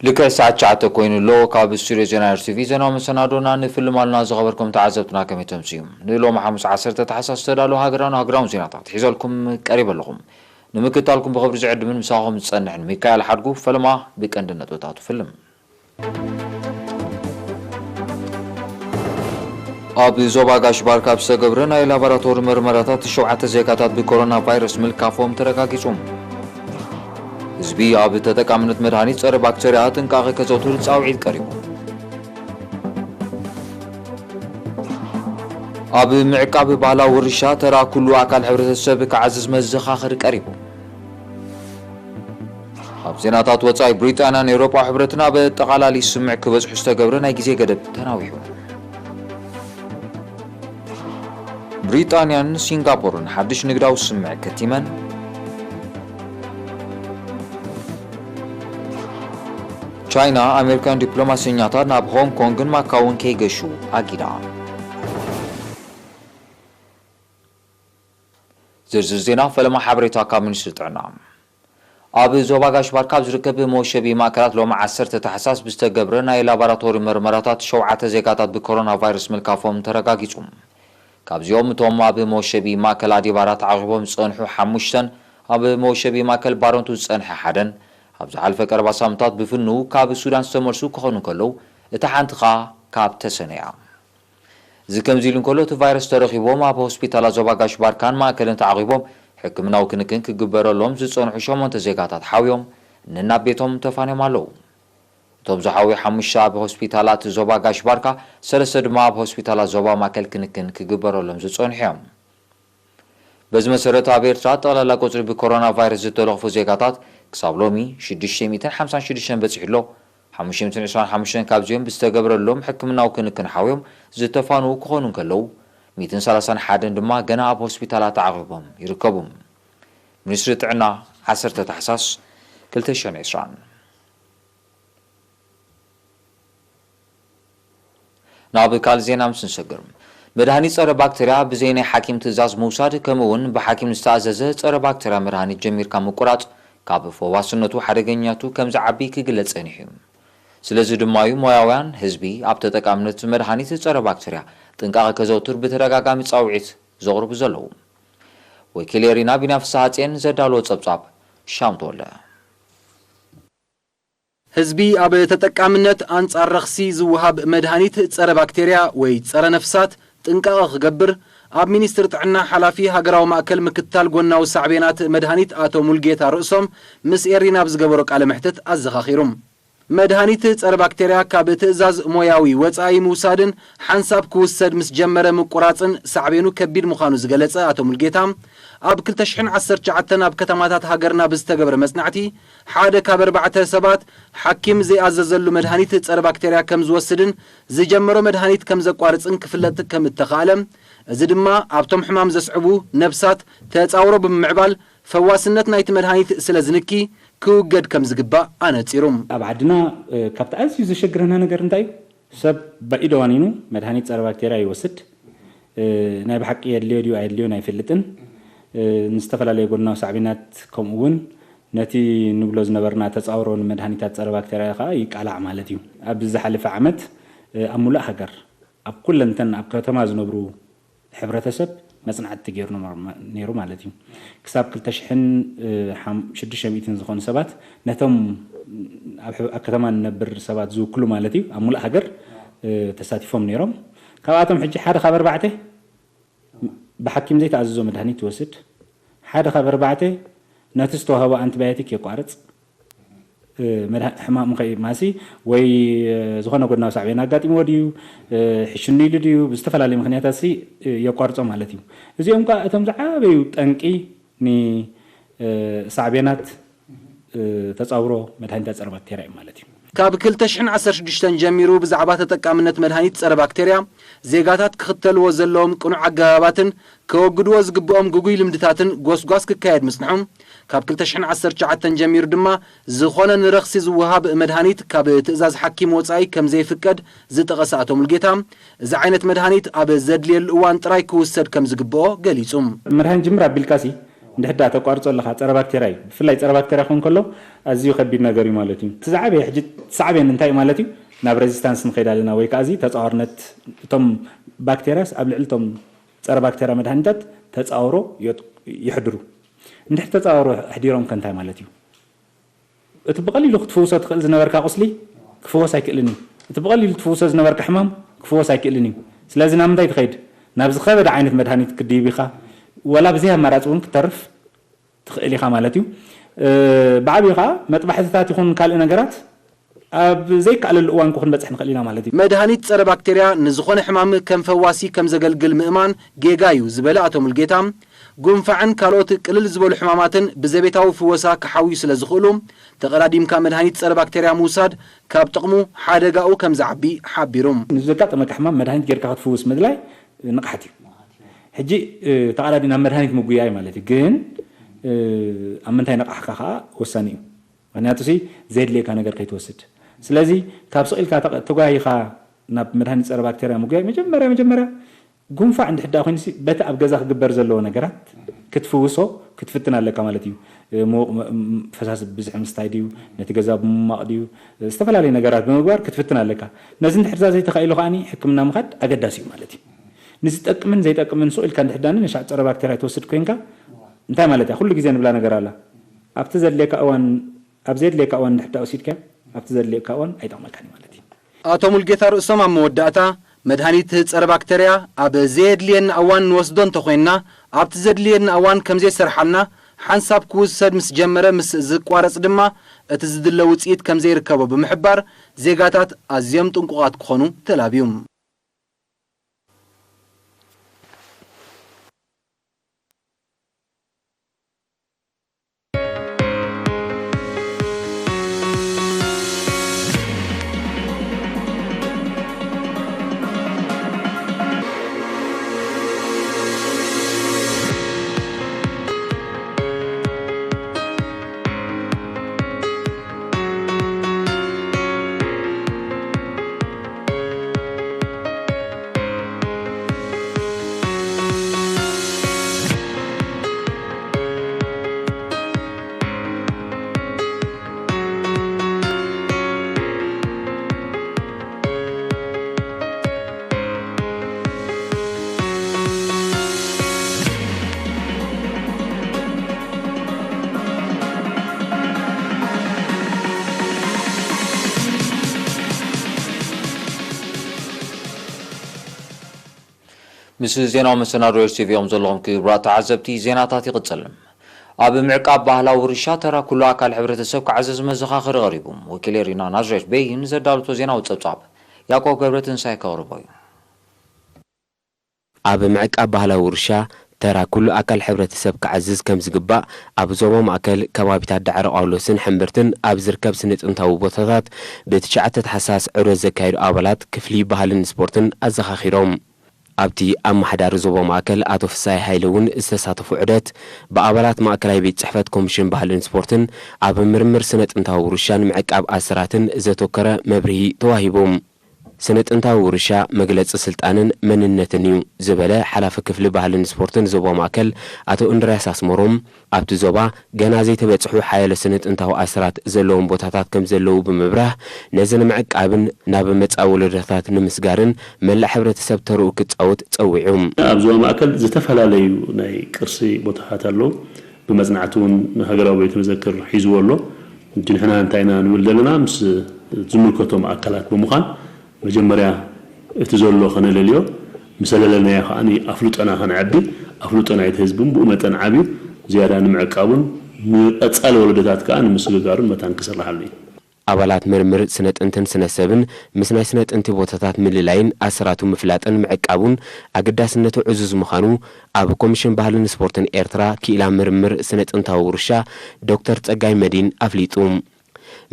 ልክዕ ሰዓት ትሽዓተ ኮይኑ ኣሎ። ካብ ስቱድዮ ዜና ኤር ቲ ቪ ዜናዊ መሰናዶና ንፍልም ኣለና። ዝኸበርኩም ተዓዘብትና ከመይ ተምስዩ? ንሎሚ ሓሙስ ዓሰርተ ታሕሳስ ዝተዳለዉ ሃገራውን ሃገራውን ዜናታት ሒዘልኩም ቀሪበ ኣለኹም። ንምክትታልኩም ብኽብሪ ዝዕድምን ምሳኹም ዝጸንሕን ሚካኤል ሓድጉ። ፈለማ ብቀንዲ ነጥብታቱ ፍልም። ኣብ ዞባ ጋሽ ባርካ ኣብ ዝተገብረ ናይ ላቦራቶሪ መርመራታት ሸውዓተ ዜጋታት ብኮሮና ቫይረስ ምልካፎም ተረጋጊጹ። ህዝቢ ኣብ ተጠቃምነት መድሃኒት ጸረ ባክተርያ ጥንቃቐ ከዘውትር ጻውዒት ቀሪቡ። ኣብ ምዕቃብ ባህላዊ ውርሻ ተራ ኩሉ ኣካል ሕብረተሰብ ክዓዝዝ መዘኻኸሪ ቀሪቡ። ኣብ ዜናታት ወጻኢ፣ ብሪጣንያን ኤውሮጳዊ ሕብረትን ኣብ ኣጠቓላሊ ስምምዕ ክበጽሑ ዝተገብረ ናይ ግዜ ገደብ ተናዊሑ። ብሪጣንያን ሲንጋፖርን ሓድሽ ንግዳዊ ስምምዕ ከቲመን። ቻይና ኣሜሪካውያን ዲፕሎማሰኛታት ናብ ሆንግ ኮንግን ማካውን ከይገሹ ኣጊዳ። ዝርዝር ዜና ፈለማ ሓበሬታ ካብ ሚኒስትሪ ጥዕና። ኣብ ዞባ ጋሽ ባርካ ኣብ ዝርከብ መወሸቢ ማእከላት ሎሚ ዓሰርተ ታሕሳስ ብዝተገብረ ናይ ላቦራቶሪ መርመራታት ሸውዓተ ዜጋታት ብኮሮና ቫይረስ ምልካፎም ተረጋጊጹ። ካብዚኦም እቶም ኣብ መወሸቢ ማእከል ኣዲባራ ተዓቒቦም ዝጸንሑ ሓሙሽተን፣ ኣብ መወሸቢ ማእከል ባረንቱ ዝጸንሐ ሓደን፣ ኣብ ዝሓለፈ ቀረባ ሳምንታት ብፍንው ካብ ሱዳን ዝተመልሱ ክኾኑ እንከለዉ፣ እታ ሓንቲ ኸኣ ካብ ተሰነያ። እዚ ከምዚ ኢሉ እንከሎ፣ እቲ ቫይረስ ተረኺቦም ኣብ ሆስፒታላት ዞባ ጋሽ ባርካን ማእከልን ተዓቒቦም ሕክምናዊ ክንክን ክግበረሎም ዝጸንሑ ሸሞንተ ዜጋታት ሓውዮም ነናብ ቤቶም ተፋንዮም ኣለዉ። እቶም ዝሓውዩ ሓሙሽተ ኣብ ሆስፒታላት ዞባ ጋሽ ባርካ፣ ሰለስተ ድማ ኣብ ሆስፒታላት ዞባ ማእከል ክንክን ክግበረሎም ዝጸንሑ እዮም። በዚ መሰረት፣ ኣብ ኤርትራ ጠቕላላ ቁጽሪ ብኮሮና ቫይረስ ዝተለኽፉ ዜጋታት ክሳብ ሎሚ ሽዱሽተ ሚእትን ሓምሳን ሽዱሽተን በጺሑ ኣሎ። ሓሙሽተ ሚእትን ዕስራን ሓሙሽተን ካብዚኦም ብዝተገብረሎም ሕክምናዊ ክንክን ሓውዮም ዝተፋንዉ ክኾኑ እንከለዉ፣ ሚእትን ሰላሳን ሓደን ድማ ገና ኣብ ሆስፒታላት ተዓቒቦም ይርከቡ። ሚኒስትሪ ጥዕና፣ ዓሰርተ ታሕሳስ ክልተ ሽሕን ዕስራን። ናብ ካልእ ዜና ምስ ንሰግር፣ መድሃኒት ጸረ ባክተርያ ብዘይ ናይ ሓኪም ትእዛዝ ምውሳድ፣ ከምኡ እውን ብሓኪም ዝተኣዘዘ ጸረ ባክተርያ መድሃኒት ጀሚርካ ምቁራጽ፣ ካብ ፈዋስነቱ ሓደገኛቱ ከም ዝዓቢ ክግለጽ ጸኒሑ እዩ። ስለዚ ድማ እዩ ሞያውያን ህዝቢ ኣብ ተጠቃምነት መድሃኒት ጸረ ባክተርያ ጥንቃቐ ከዘውትር ብተደጋጋሚ ጻውዒት ዘቕርቡ ዘለዉ። ወኪል ኤሪና ቢንያም ፍስሓጽየን ዘዳለዎ ጸብጻብ ሻም ተወልደ። ህዝቢ ኣብ ተጠቃምነት ኣንጻር ረኽሲ ዝወሃብ መድሃኒት ጸረ ባክቴርያ ወይ ጸረ ነፍሳት ጥንቃቐ ክገብር ኣብ ሚኒስትሪ ጥዕና ሓላፊ ሃገራዊ ማእከል ምክትታል ጎናዊ ሳዕቤናት መድሃኒት ኣቶ ሙልጌታ ርእሶም ምስ ኤሪና ኣብ ዝገበሮ ቃለ መሕትት ኣዘኻኺሩ። መድሃኒት ጸረ ባክቴርያ ካብ ትእዛዝ ሞያዊ ወጻኢ ምውሳድን ሓንሳብ ክውሰድ ምስ ጀመረ ምቁራጽን ሳዕቤኑ ከቢድ ምዃኑ ዝገለጸ ኣቶ ሙልጌታ፣ ኣብ ክልተ ሽሕን ዓሰርተ ትሽዓተን ኣብ ከተማታት ሃገርና ብዝተገብረ መጽናዕቲ፣ ሓደ ካብ ኣርባዕተ ሰባት ሓኪም ዘይኣዘዘሉ መድሃኒት ጸረ ባክቴርያ ከም ዝወስድን ዝጀመሮ መድሃኒት ከም ዘቋርጽን ክፍለጥ ከም እተኻእለ፣ እዚ ድማ ኣብቶም ሕማም ዘስዕቡ ነብሳት ተጻውሮ ብምምዕባል ፈዋስነት ናይቲ መድሃኒት ስለ ዝንኪ ክውገድ ከም ዝግባእ ኣነጺሩ። ኣብ ዓድና፣ እ፣ ካብቲ ኣዝዩ ዘሸግረና ነገር እንታይ እዩ? ሰብ ብኢድ ዋኒኑ መድሃኒት ጸረ ባክቴርያ ይወስድ። እ፣ ናይ ብሓቂ የድልዮ ድዩ ኣየድልዮን ኣይፈልጥን። እ፣ ንዝተፈላለየ ጎድናዊ ሳዕቤናት፣ ከምኡ እውን ነቲ ንብሎ ዝነበርና ተጻውሮ ንመድሃኒታት ጸረ ባክቴርያ ከኣ ይቃላዕ ማለት እዩ። ኣብ ዝሓለፈ ዓመት፣ እ፣ ኣብ ሙሉእ ሃገር፣ ኣብ ኩለንተን ኣብ ከተማ ዝነብሩ ሕብረተሰብ መጽናዕቲ ተገይሩ ነይሩ ማለት እዩ። ክሳብ ክልተ ሽሕን፣ እ፣ ሓም-፣ ሽዱሽተ ሚእትን ዝኾኑ ሰባት ነቶም ኣብ ሕ-፣ ኣብ ከተማ ንነብር ሰባት ዝውክሉ ማለት እዩ፣ ኣብ ሙሉእ ሃገር፣ እ፣ ተሳቲፎም ነይሮም። ካብኣቶም ሕጂ ሓደ ካብ ኣርባዕተ ብሓኪም ዘይተኣዘዞ መድሃኒት ይወስድ። ሓደ ካብ ኣርባዕተ ነቲ ዝተዋህቦ ኣንቲባዮቲክ የቋርጽ። እ፣ መድሃ-፣ ሕማም ከይማሲ ወይ፣ እ፣ ዝኾነ ጎድናዊ ሳዕቤን ኣጋጢምዎ ድዩ፣ እ፣ ሕሽኒ ኢሉ ድዩ፣ ብዝተፈላለየ ምኽንያታት ሲ፣ እ፣ የቋርጾ ማለት እዩ። እዚኦም ከኣ እቶም ዝዓበዩ ጠንቂ ን፣ እ፣ ሳዕቤናት፣ እ፣ ተጻውሮ መድሃኒታት ጸረ ባክቴርያ እዩ ማለት እዩ። ካብ ክልተ ሽሕን ዓሰርተ ሽዱሽተን ጀሚሩ ብዛዕባ ተጠቃምነት መድሃኒት ጸረ ባክቴርያ ዜጋታት ክኽተልዎ ዘለዎም ቅኑዕ ኣገባባትን ከወግድዎ ዝግብኦም ግጉይ ልምድታትን ጎስጓስ ክካየድ ምጽንሑ፣ ካብ ክልተ ሽሕን ዓሰርተ ትሽዓተን ጀሚሩ ድማ ዝኾነ ንረኽሲ ዝወሃብ መድሃኒት ካብ ትእዛዝ ሓኪም ወጻኢ ከም ዘይፍቀድ ዝጠቐሰ ኣቶ ሙልጌታ፣ እዚ ዓይነት መድሃኒት ኣብ ዘድልየሉ እዋን ጥራይ ክውሰድ ከም ዝግብኦ ገሊጹ። መድሃኒት ጅምር ኣቢልካሲ እንድሕር ደኣ ተቋርጾ ኣለኻ፣ ጸረ ባክቴርያ እዩ። ብፍላይ ጸረ ባክቴርያ ክኸውን ከሎ ኣዝዩ ከቢድ ነገር እዩ ማለት እዩ። እቲ ዝዓበየ ሕጂ ሳዕቤን እንታይ እዩ ማለት እዩ? ናብ ሬዚስታንስ ንኸይድ ኣለና፣ ወይ ከኣ እዚ ተጻዋርነት፣ እቶም ባክቴርያስ ኣብ ልዕሊ እቶም ጸረ ባክቴርያ መድሃኒታት ተጻውሮ የጥ-፣ የሕድሩ። እንድሕር ተጻውሮ ኣሕዲሮም ከ እንታይ ማለት እዩ? እቲ ብቐሊሉ ክትፍውሶ ትኽእል ዝነበርካ ቁስሊ ክፍወስ ኣይክእልን እዩ። እቲ ብቐሊሉ ትፍውሶ ዝነበርካ ሕማም ክፍወስ ኣይክእልን እዩ። ስለዚ ናብ ምንታይ ትኸይድ? ናብ ዝኸበደ ዓይነት መድሃኒት ክትድይብ ኢኻ። ወላ ብዘይ ኣማራጺ እውን ክትተርፍ ትኽእል ኢኻ ማለት እዩ። እ፣ ብዓብዩ ኸዓ መጥባሕትታት ይኹን ካልእ ነገራት ኣብ ዘይከኣለሉ እዋን እኮ ክንበጽሕ ንኽእል ኢና ማለት እዩ። መድሃኒት ጸረ ባክቴርያ ንዝኾነ ሕማም ከም ፈዋሲ ከም ዘገልግል ምእማን ጌጋ እዩ ዝበለ ኣቶ ሙልጌታ፣ ጉንፋዕን ካልኦት ቅልል ዝበሉ ሕማማትን ብዘቤታዊ ፍወሳ ክሓውዩ ስለ ዝኽእሉ፣ ተቐዳዲምካ መድሃኒት ጸረ ባክቴርያ ምውሳድ ካብ ጥቕሙ ሓደጋኡ ከም ዝዓቢ ሓቢሩ። ንዘጋጠመካ ሕማም መድሃኒት ጌርካ ክትፍውስ ምድላይ ንቕሓት እዩ። ሕጂ፣ እ፣ ተቐዳዲም ናብ መድሃኒት ምጉያይ ማለት እዩ። ግን፣ እ፣ ኣብ ምንታይ ነቓሕካ ከኣ ወሳኒ እዩ። ምኽንያቱ ሲ ዘየድልየካ ነገር ከይትወስድ። ስለዚ ካብ ስቕ ኢልካ ተቐ-፣ ተጓይኻ ናብ መድሃኒት ጸረ ባክቴርያ ምጉያይ መጀመርያ፣ መጀመርያ ጉንፋዕ እንድሕር ደኣ ኮይኑ ሲ በቲ ኣብ ገዛ ክግበር ዘለዎ ነገራት ክትፍውሶ ክትፍትን ኣለካ ማለት እዩ። እ፣ ሞ-፣ ም-፣ ም-፣ ፈሳሲ ብዝሒ ምስታይ ድዩ? ነቲ ገዛ ብምማቕ ድዩ? ዝተፈላለዩ ነገራት ብምግባር ክትፍትን ኣለካ። ነዚ እንድሕር ዘይተኻኢሉ ከኣኒ ሕክምና ምኻድ ኣገዳሲ እዩ ማለት እዩ። ንዝጠቅምን ዘይጠቅምን ስቕ ኢልካ እንድሕር ደኣ ነሻዕ ጸረ ባክቴርያ ትወስድ ኮይንካ እንታይ ማለት እያ? ኩሉ ግዜ ንብላ ነገር ኣላ። ኣብቲ ዘድልየካ እዋን፣ ኣብ ዘየድልየካ እዋን እንድሕር ደኣ ወሲድካዮ፣ ኣብቲ ዘድልየካ እዋን ኣይጠቕመካን እዩ ማለት እዩ። ኣቶ ሙልጌታ ርእሶም ኣብ መወዳእታ መድሃኒት ጸረ ባክተርያ ኣብ ዘየድልየና እዋን ንወስዶ እንተኾይንና፣ ኣብቲ ዘድልየና እዋን ከም ዘይሰርሓልና፣ ሓንሳብ ክውሰድ ምስ ጀመረ ምስ ዝቋረጽ ድማ እቲ ዝድለ ውጽኢት ከም ዘይርከቦ ብምሕባር፣ ዜጋታት ኣዝዮም ጥንቁቓት ክኾኑ ተላብዩ። ምስ ዜናዊ መሰናዶ ኤስ ቲ ቪ ኢኹም ዘለኹም ክቡራት ተዓዘብቲ፣ ዜናታት ይቕጽል። ኣብ ምዕቃብ ባህላዊ ውርሻ ተራ ኩሉ ኣካል ሕብረተሰብ ክዓዘዝ መዘኻኸሪ ቀሪቡ። ወኪለይ ሪና ናዝሬት በይን ዘዳለቶ ዜናዊ ጸብጻብ ያዕቆብ ገብረትንሳኤ ከቕርቦ እዩ። ኣብ ምዕቃብ ባህላዊ ውርሻ ተራ ኩሉ ኣካል ሕብረተሰብ ክዓዝዝ ከም ዝግባእ ኣብ ዞባ ማእከል ከባቢታት ዳዕሮ ቃውሎስን ሕምብርትን ኣብ ዝርከብ ስነ ጥንታዊ ቦታታት ብትሽዓተ ታሕሳስ ዑደት ዘካየዱ ኣባላት ክፍሊ ባህልን ስፖርትን ኣዘኻኺሮም። ኣብቲ ኣመሓዳሪ ዞባ ማእከል ኣቶ ፍሳይ ሃይለ እውን ዝተሳተፉ ዑደት ብኣባላት ማእከላይ ቤት ጽሕፈት ኮሚሽን ባህልን ስፖርትን ኣብ ምርምር ስነ ጥንታዊ ውርሻን ምዕቃብ ኣሰራትን ዘተኮረ መብርሂ ተዋሂቦም። ስነ ጥንታዊ ውርሻ መግለጺ ስልጣንን መንነትን እዩ ዝበለ ሓላፊ ክፍሊ ባህልን ስፖርትን ዞባ ማእከል ኣቶ እንድርያስ ኣስመሮም፣ ኣብቲ ዞባ ገና ዘይተበጽሑ ሓያሎ ስነ ጥንታዊ ኣሰራት ዘለዎም ቦታታት ከም ዘለዉ ብምብራህ፣ ነዚ ንምዕቃብን ናብ መጻኢ ወለዶታት ንምስጋርን መላእ ሕብረተሰብ ተርኡ ክጻወት ጸዊዑ። ኣብ ዞባ ማእከል ዝተፈላለዩ ናይ ቅርሲ ቦታታት ኣለዉ። ብመጽናዕቲ እውን ሃገራዊ ቤተ መዘክር ሒዝዎ ኣሎ። ሕጂ ንሕና እንታይ ኢና ንብል ዘለና? ምስ ዝምልከቶም ኣካላት ብምዃን መጀመርያ እቲ ዘሎ ከነለልዮ፣ ምስ ኣለለናዮ ከኣ ኣፍልጦና ከነዕቢ፣ ኣፍልጦ ናይቲ ህዝቢ እውን ብኡ መጠን ዓብዩ ዝያዳ ንምዕቃቡን ንቐጻሊ ወለዶታት ከኣ ንምስግጋሩን መታን ክስርሓሉ እዩ። ኣባላት ምርምር ስነ ጥንትን ስነ ሰብን ምስ ናይ ስነ ጥንቲ ቦታታት ምልላይን ኣሰራቱ ምፍላጥን ምዕቃቡን ኣገዳስነቱ ዕዙዝ ምዃኑ ኣብ ኮሚሽን ባህልን ስፖርትን ኤርትራ ክኢላ ምርምር ስነ ጥንታዊ ውርሻ ዶክተር ጸጋይ መዲን ኣፍሊጡ።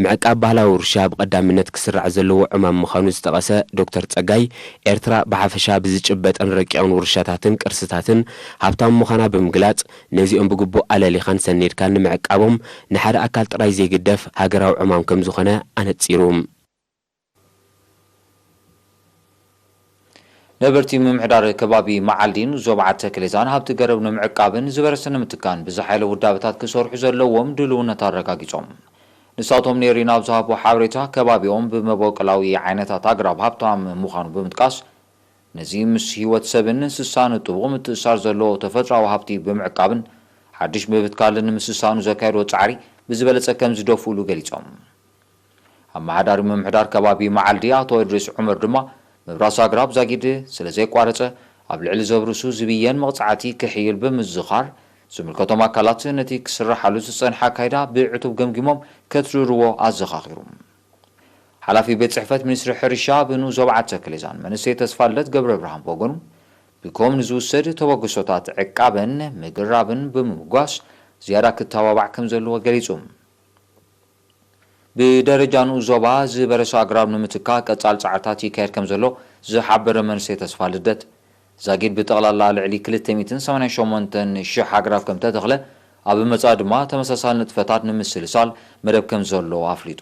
ምዕቃብ ባህላዊ ውርሻ ብቐዳምነት ክስራዕ ዘለዎ ዕማም ምዃኑ ዝጠቐሰ ዶክተር ጸጋይ፣ ኤርትራ ብሓፈሻ ብዝጭበጥን ረቂቕን ውርሻታትን ቅርስታትን ሃብታም ምዃና ብምግላጽ፣ ነዚኦም ብግቡእ ኣለሊኻን ሰኒድካን ንምዕቃቦም ንሓደ ኣካል ጥራይ ዘይግደፍ ሃገራዊ ዕማም ከም ዝኾነ ኣነጺሩ። ነበርቲ ምምሕዳር ከባቢ መዓልዲን ዞባ ዓዲ ተክሌዛን ሃብቲ ገረብ ንምዕቃብን ዝበረሰ ንምትካን ብዝሓ ኢለ ውዳበታት ክሰርሑ ዘለዎም ድልውነት ኣረጋጊጾም። ንሳቶም ኔሪን ኣብ ዝሃቦ ሓበሬታ፣ ከባቢኦም ብመበቆላዊ ዓይነታት ኣግራብ ሃብታም ምዃኑ ብምጥቃስ፣ ነዚ ምስ ህይወት ሰብን እንስሳን ጥቡቕ ምትእስሳር ዘለዎ ተፈጥሮኣዊ ሃብቲ ብምዕቃብን ሓድሽ ምብትካልን ንምስሳኑ ዘካየድዎ ጻዕሪ ብዝበለጸ ከም ዝደፍኡሉ ገሊጾም። ኣመሓዳሪ ምምሕዳር ከባቢ መዓልዲ ኣቶ እድሪስ ዑመር ድማ፣ ምብራስ ኣግራብ ዛጊድ ስለ ዘይቋረጸ፣ ኣብ ልዕሊ ዘብርሱ ዝብየን መቕጻዕቲ ክሕይል ብምዝኻር፣ ዝምልከቶም ኣካላት ነቲ ክስርሓሉ ዝጸንሐ ኣካይዳ ብዕቱብ ገምጊሞም ከትርርዎ ኣዘኻኺሩ። ሓላፊ ቤት ጽሕፈት ሚኒስትሪ ሕርሻ ብንኡስ ዞባ ዓዲ ተክሌዛን መንእሰይ ተስፋልደት ገብረብርሃን ብወገኑ፣ ብኮም ንዝውሰድ ተበግሶታት ዕቃበን ምግራብን ብምምጓስ ዝያዳ ክተባባዕ ከም ዘለዎ ገሊጹ። ብደረጃ ንኡስ ዞባ ዝበረሱ ኣግራብ ንምትካእ ቀጻል ጻዕርታት ይካየድ ከም ዘሎ ዝሓበረ መንእሰይ ተስፋልደት፣ ዛጊድ ብጠቕላላ ልዕሊ ክልተ ሚእትን ሰማንያን ሸሞንተን ሽሕ ኣግራብ ከም ተተኽለ፣ ኣብ መጻኢ ድማ ተመሳሳሊ ንጥፈታት ንምስልሳል መደብ ከም ዘሎ ኣፍሊጡ።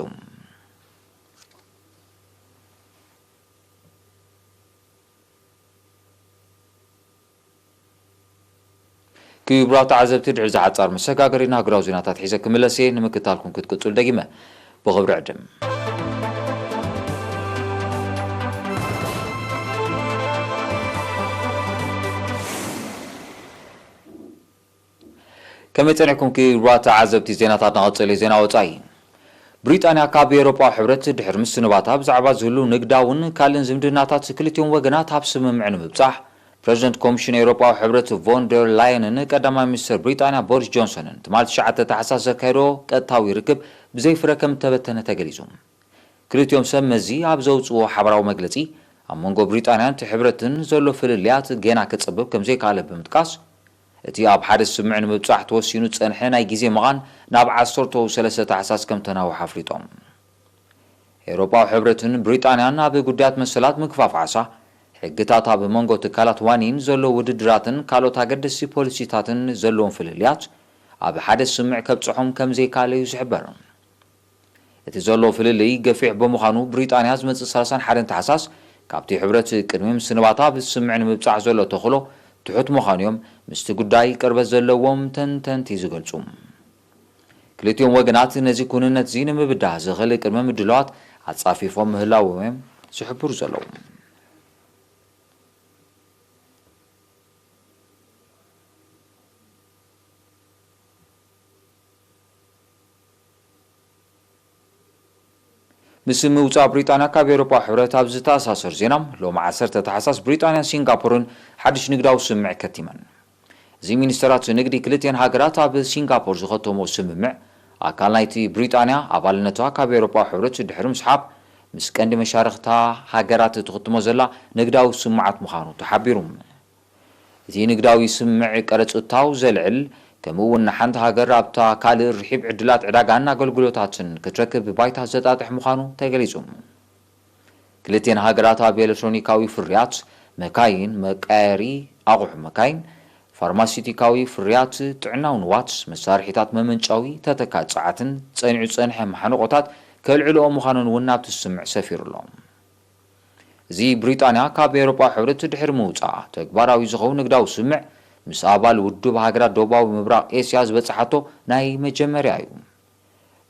ክቡራት ተዓዘብቲ፣ ድሕሪ እዚ ሓጻር መሰጋገሪና ሃገራዊ ዜናታት ሒዘ ክምለስ እየ። ንምክትታልኩም ክትቅጽሉ ደጊመ ብኽብሪ ዕድም። ከመይ ጸኒሕኩም ክቡራት ተዓዘብቲ? ዜናታት ንቐጽል እዩ። ዜና ወጻኢ። ብሪጣንያ ካብ ኤውሮጳዊ ሕብረት ድሕሪ ምስንባታ፣ ብዛዕባ ዝህሉ ንግዳውን ካልእን ዝምድናታት ክልቲኦም ወገናት ኣብ ስምምዕ ንምብጻሕ፣ ፕረዚደንት ኮሚሽን ኤውሮጳዊ ሕብረት ቮን ደር ላየንን ቀዳማይ ሚኒስተር ብሪጣንያ ቦሪስ ጆንሰንን ትማሊ ትሽዓተ ታሕሳስ ዘካየዶ ቀጥታዊ ርክብ ብዘይፍረ ከም እተበተነ ተገሊጹ። ክልቲኦም ሰብ መዚ ኣብ ዘውጽእዎ ሓበራዊ መግለጺ፣ ኣብ መንጎ ብሪጣንያን እቲ ሕብረትን ዘሎ ፍልልያት ጌና ክጸብብ ከም ዘይከኣለ ብምጥቃስ፣ እቲ ኣብ ሓደ ስምምዕ ንምብጻሕ ተወሲኑ ዝጸንሐ ናይ ግዜ ምቓን ናብ ዓሰርተው ሰለስተ ታሕሳስ ከም ተናውሐ ኣፍሊጦም። ኤውሮጳዊ ሕብረትን ብሪጣንያን ኣብ ጉዳያት መሰላት ምግፋፍ ዓሳ፣ ሕግታት ኣብ መንጎ ትካላት ዋኒን ዘሎ ውድድራትን ካልኦት ኣገደስቲ ፖሊሲታትን ዘለዎም ፍልልያት ኣብ ሓደ ስምምዕ ከብጽሖም ከም ዘይከኣለ እዩ ዝሕበር። እቲ ዘሎ ፍልልይ ገፊሕ ብምዃኑ፣ ብሪጣንያ ዝመጽእ ሰላሳን ሓደን ታሕሳስ ካብቲ ሕብረት ቅድሚ ምስንባታ ብስምምዕ ንምብጻሕ ዘሎ ተኽእሎ ትሑት ምዃኑ እዮም ምስቲ ጉዳይ ቅርበት ዘለዎም ተንተንቲ ዝገልጹ። ክልቲኦም ወገናት ነዚ ኩንነት'ዚ ንምብዳህ ዝኽእል ቅድመ ምድላዋት ኣጻፊፎም ምህላዎም እዮም ዝሕብሩ ዘለዉ። ምስ ምውጻእ ብሪጣንያ ካብ ኤውሮጳ ሕብረት ኣብ ዝተኣሳሰር ዜና፣ ሎሚ ዓሰርተ ታሕሳስ ብሪጣንያን ሲንጋፖርን ሓድሽ ንግዳዊ ስምምዕ ከቲመን። እዚ ሚኒስተራት ንግዲ ክልቲአን ሃገራት ኣብ ሲንጋፖር ዝኸተሞ ስምምዕ፣ ኣካል ናይቲ ብሪጣንያ ኣባልነቷ ካብ ኤውሮጳ ሕብረት ድሕሪ ምስሓብ፣ ምስ ቀንዲ መሻርኽታ ሃገራት ትኽትሞ ዘላ ንግዳዊ ስምምዓት ምዃኑ ተሓቢሩ። እቲ ንግዳዊ ስምምዕ ቀረጽ እታው ዘልዕል፣ ከምኡ እውን ንሓንቲ ሃገር ኣብታ ካልእ ርሒብ ዕድላት ዕዳጋን ኣገልግሎታትን ክትረክብ ባይታ ዘጣጥሕ ምዃኑ ተገሊጹ። ክልቲአን ሃገራት ኣብ ኤሌክትሮኒካዊ ፍርያት፣ መካይን፣ መቀያየሪ ኣቑሑ መካይን፣ ፋርማሲውቲካዊ ፍርያት፣ ጥዕናዊ ንዋት፣ መሳርሒታት መመንጨዊ፣ ተተካኢ ጸዓትን ጸኒዑ ዝጸንሐ ማሕንቖታት ከልዕልኦ ምዃነን እውን ኣብቲ ስምምዕ ሰፊሩ ኣሎ። እዚ ብሪጣንያ ካብ ኤውሮጳ ሕብረት ድሕሪ ምውጻኣ ተግባራዊ ዝኸውን ንግዳዊ ስምምዕ፣ ምስ ኣባል ውድብ ሃገራት ደቡባዊ ምብራቕ ኤስያ ዝበጽሓቶ ናይ መጀመርያ እዩ።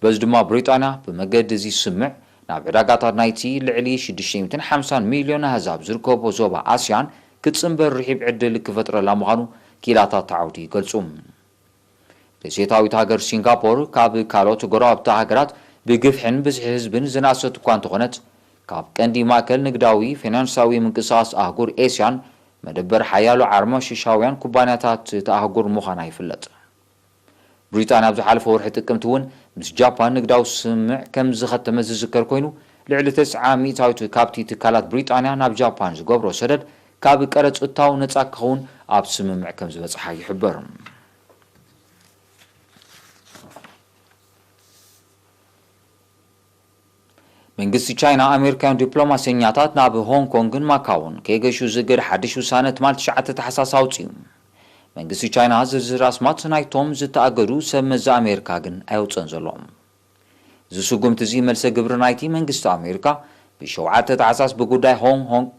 በዚ ድማ ብሪጣንያ ብመገዲ እዚ ስምምዕ ናብ ዕዳጋታት ናይቲ ልዕሊ ሽዱሽተ ሚእትን ሓምሳን ሚልዮን ኣህዛብ ዝርከቦ ዞባ ኣስያን ክትጽንበር ርሒብ ዕድል ክፈጥረላ ምዃኑ ክኢላታት እቲ ዓውዲ ይገልጹ። ደሴታዊት ሃገር ሲንጋፖር ካብ ካልኦት ጎረባብቲ ሃገራት ብግፍሕን ብዝሒ ህዝብን ዝነኣሰት እኳ እንተኾነት፣ ካብ ቀንዲ ማእከል ንግዳዊ ፋይናንሳዊ ምንቅስቓስ ኣህጉር ኤስያን መደበር ሓያሎ ዓርሞሽሻውያን ኩባንያታት እታ ኣህጉር ምዃና ይፍለጥ። ብሪጣንያ ኣብ ዝሓለፈ ወርሒ ጥቅምቲ እውን ምስ ጃፓን ንግዳዊ ስምምዕ ከም ዝኸተመት ዝዝከር ኮይኑ፣ ልዕሊ ተስዓ ሚእታዊት ካብቲ ትካላት ብሪጣንያ ናብ ጃፓን ዝገብሮ ሰደድ ካብ ቀረጽ እታው ነጻ ክኸውን ኣብ ስምምዕ ከም ዝበጽሓ ይሕበር። መንግስቲ ቻይና፣ ኣሜሪካውያን ዲፕሎማሰኛታት ናብ ሆንግ ኮንግን ማካውን ከይገሹ ዝእግድ ሓድሽ ውሳነ ትማል ትሽዓተ ታሕሳስ ኣውጺኡ። መንግስቲ ቻይና ዝርዝር ኣስማት ናይቶም ዝተኣገዱ ሰብ መዚ ኣሜሪካ ግን ኣየውጸን ዘሎ። እዚ ስጉምቲ እዚ መልሰ ግብሪ ናይቲ መንግስቲ ኣሜሪካ ብሸውዓተ ታሕሳስ ብጉዳይ ሆንግ ኮንግ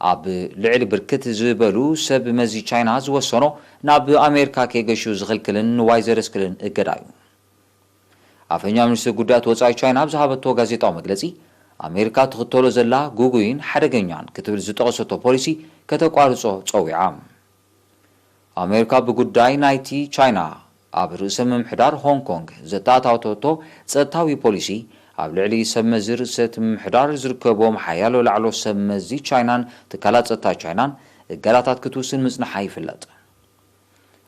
ኣብ ልዕሊ ብርክት ዝበሉ ሰብ መዚ ቻይና ዝወሰኖ ናብ ኣሜሪካ ከይገሹ ዝኽልክልን ንዋይ ዘደስክልን እገዳ እዩ። ኣፈኛ ሚኒስትሪ ጉዳያት ወጻኢ ቻይና ኣብ ዝሃበቶ ጋዜጣዊ መግለጺ፣ ኣሜሪካ ትኽተሎ ዘላ ግጉይን ሓደገኛን ክትብል ዝጠቐሰቶ ፖሊሲ ከተቋርጾ ጸዊዓ። ኣሜሪካ ብጉዳይ ናይቲ ቻይና ኣብ ርእሰ ምምሕዳር ሆንግ ኮንግ ዘተኣታተወቶ ጸጥታዊ ፖሊሲ፣ ኣብ ልዕሊ ሰብ መዚ ርእሰ ምምሕዳር ዝርከብዎም ሓያሎ ላዕሎ ሰብ መዚ ቻይናን ትካላት ጸጥታ ቻይናን እገዳታት ክትውስን ምጽንሓ ይፍለጥ።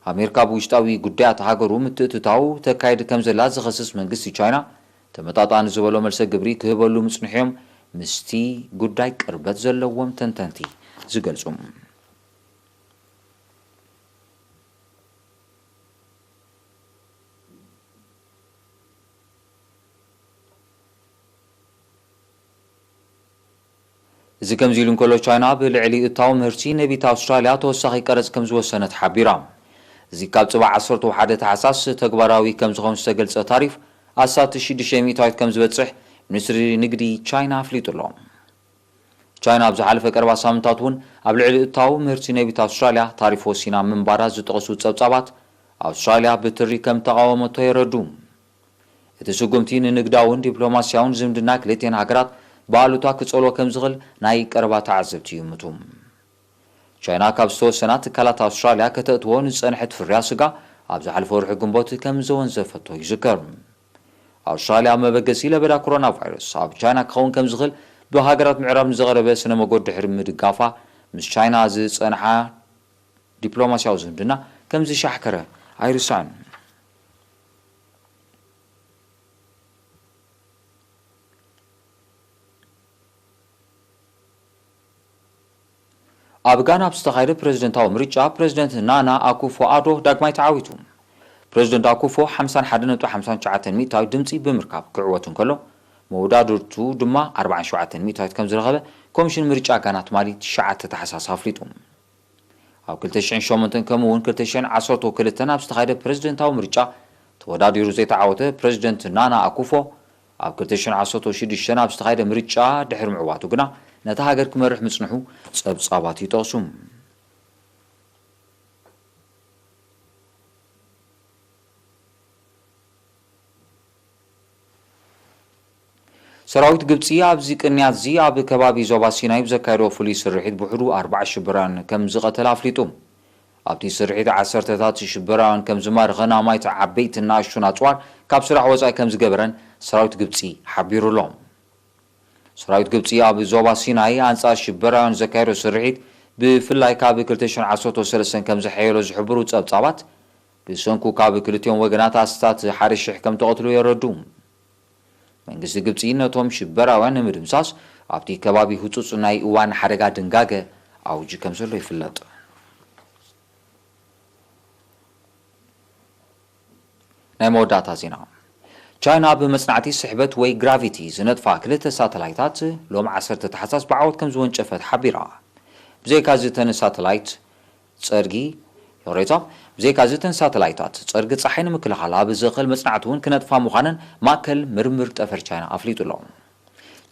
ኣሜሪካ ኣብ ውሽጣዊ ጉዳያት ሃገሩ ምትእትታው ተካይድ ከም ዘላ ዝኸስስ መንግስቲ ቻይና፣ ተመጣጣኒ ዝበሎ መልሰ ግብሪ ክህበሉ ምጽንሑ እዮም ምስቲ ጉዳይ ቅርበት ዘለዎም ተንተንቲ ዝገልጹ። እዚ ከምዚ ኢሉ እንከሎ፣ ቻይና ብልዕሊ እታው ምህርቲ ነቢት ኣውስትራልያ ተወሳኺ ቀረጽ ከም ዝወሰነት ሓቢራ። እዚ ካብ ጽባሕ ዓሰርተ ሓደ ታሕሳስ ተግባራዊ ከም ዝኸውን ዝተገልጸ ታሪፍ ኣስታት ሽዱሽተ ሚእታዊት ከም ዝበጽሕ ሚኒስትሪ ንግዲ ቻይና ኣፍሊጡ ኣሎ። ቻይና ኣብ ዝሓለፈ ቀረባ ሳምንታት እውን ኣብ ልዕሊ እታው ምህርቲ ነቢት ኣውስትራልያ ታሪፍ ወሲና ምንባራ ዝጠቕሱ ጸብጻባት፣ ኣውስትራልያ ብትሪ ከም ተቓወመቶ የረዱ። እቲ ስጉምቲ ንንግዳውን ዲፕሎማስያውን ዝምድና ክልቲኤን ሃገራት ብኣሉታ ክጸልዎ ከም ዝኽእል ናይ ቀረባ ተዓዘብቲ ይእምቱ። ቻይና ካብ ዝተወሰና ትካላት ኣውስትራልያ ከተእትዎ ንዝጸንሐት ፍርያት ስጋ ኣብ ዝሓለፈ ወርሒ ግንቦት ከም ዘወንዘፈቶ ይዝከር። ኣውስትራልያ ኣብ መበገሲ ለበዳ ኮሮና ቫይረስ ኣብ ቻይና ክኸውን ከም ዝኽእል ብሃገራት ምዕራብ ንዝቐረበ ስነ መጎት ድሕሪ ምድጋፋ፣ ምስ ቻይና ዝጸንሓ ዲፕሎማስያዊ ዝምድና ከም ዝሻሕከረ ኣይርሳዕን። ኣብ ጋና ኣብ ዝተኻየደ ፕረዚደንታዊ ምርጫ፣ ፕረዚደንት ናና ኣኩፎ ኣዶ ዳግማይ ተዓዊቱ። ፕረዚደንት ኣኩፎ ሓምሳን ሓደ ነጥቢ ሓምሳን ትሽዓተን ሚእታዊት ድምጺ ብምርካብ ክዕወት እንከሎ፣ መወዳድርቱ ድማ ኣርባዓን ሸውዓተን ሚእታዊት ከም ዝረኸበ ኮሚሽን ምርጫ ጋና ትማሊ ትሽዓተ ታሕሳስ ኣፍሊጡ። ኣብ ክልተ ሽሕን ሸሞንተን ከምኡ እውን ክልተ ሽሕን ዓሰርተ ክልተን ኣብ ዝተኻየደ ፕረዚደንታዊ ምርጫ ተወዳዲሩ ዘይተዓወተ ፕረዚደንት ናና ኣኩፎ፣ ኣብ ክልተ ሽሕን ዓሰርተ ሽዱሽተን ኣብ ዝተኻየደ ምርጫ ድሕሪ ምዕዋቱ ግና ነታ ሃገር ክመርሕ ምጽንሑ ጸብጻባት ይጠቕሱ። ሰራዊት ግብጺ ኣብዚ ቅንያት እዚ ኣብ ከባቢ ዞባ ሲናይ ብዘካየዶ ፍሉይ ስርሒት ብውሕዱ ኣርባዓ ሽበራውያን ከም ዝቐተለ ኣፍሊጡ። ኣብቲ ስርሒት ዓሰርተታት ሽበራውያን ከም ዝማረኸን ኣማኢት ዓበይትን ንኣሽቱን ኣጽዋር ካብ ስራሕ ወጻኢ ከም ዝገበረን ሰራዊት ግብጺ ሓቢሩ ኣሎ። ሰራዊት ግብጺ ኣብ ዞባ ሲናይ ኣንጻር ሽበራውያን ዘካየዶ ስርሒት ብፍላይ ካብ ክልተ ሽሕን ዓሰርተ ሰለስተን ከም ዘሐየሎ ዝሕብሩ ጸብጻባት፣ ብሰንኩ ካብ ክልቲኦም ወገናት ኣስታት ሓደ ሽሕ ከም ተቐትሉ የረዱ። መንግስቲ ግብጺ ነቶም ሽበራውያን ንምድምሳስ ኣብቲ ከባቢ ህጹጽ ናይ እዋን ሓደጋ ድንጋገ ኣውጂ ከም ዘሎ ይፍለጥ። ናይ መወዳእታ ዜና። ቻይና ብመጽናዕቲ ስሕበት ወይ ግራቪቲ ዝነጥፋ ክልተ ሳተላይታት ሎም ዓሰርተ ታሕሳስ ብዓወት ከም ዝወንጨፈት ሓቢራ። ብዘይካ እዚ እተን ሳተላይት ጸርጊ፣ ይቕሬታ፣ ብዘይካ እዚ እተን ሳተላይታት ጸርጊ ጸሓይ ንምክልኻል ኣብ ዝኽእል መጽናዕቲ እውን ክነጥፋ ምዃነን ማእከል ምርምር ጠፈር ቻይና ኣፍሊጡ ኣሎ።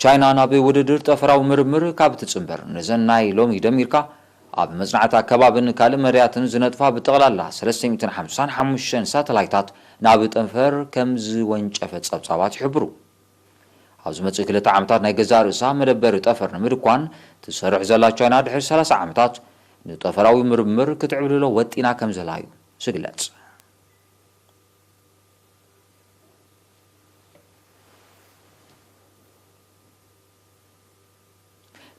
ቻይና ናብ ውድድር ጠፈራዊ ምርምር ካብ ትጽንበር፣ ነዘን ናይ ሎሚ ደሚርካ ኣብ መጽናዕቲ ኣከባብን ካልእ መዳያትን ዝነጥፋ ብጠቕላላ ሰለስተ ሚእትን ሓምሳን ሓሙሽተን ሳተላይታት ናብ ጠፈር ከም ዝወንጨፈት ጸብጻባት ይሕብሩ። ኣብ ዝመጽእ ክልተ ዓመታት ናይ ገዛእ ርእሳ መደበር ጠፈር ንምድኳን ትሰርሕ ዘላ ቻይና፣ ድሕሪ ሰላሳ ዓመታት ንጠፈራዊ ምርምር ክትዕብልሎ ወጢና ከም ዘላ እዩ ዝግለጽ።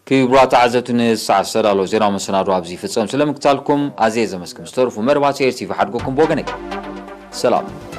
ክቡራት ተዓዘብቲ፣ ንሰዓት ዝተዳለወ ዜናዊ መሰናዶ ኣብዚ ይፍጸም። ስለ ምክታልኩም ኣዝየ ዘመስግን። ዝተረፉ መደባት ኤር ቲቪ ሓድጎኩም ብወገነይ። ሰላም።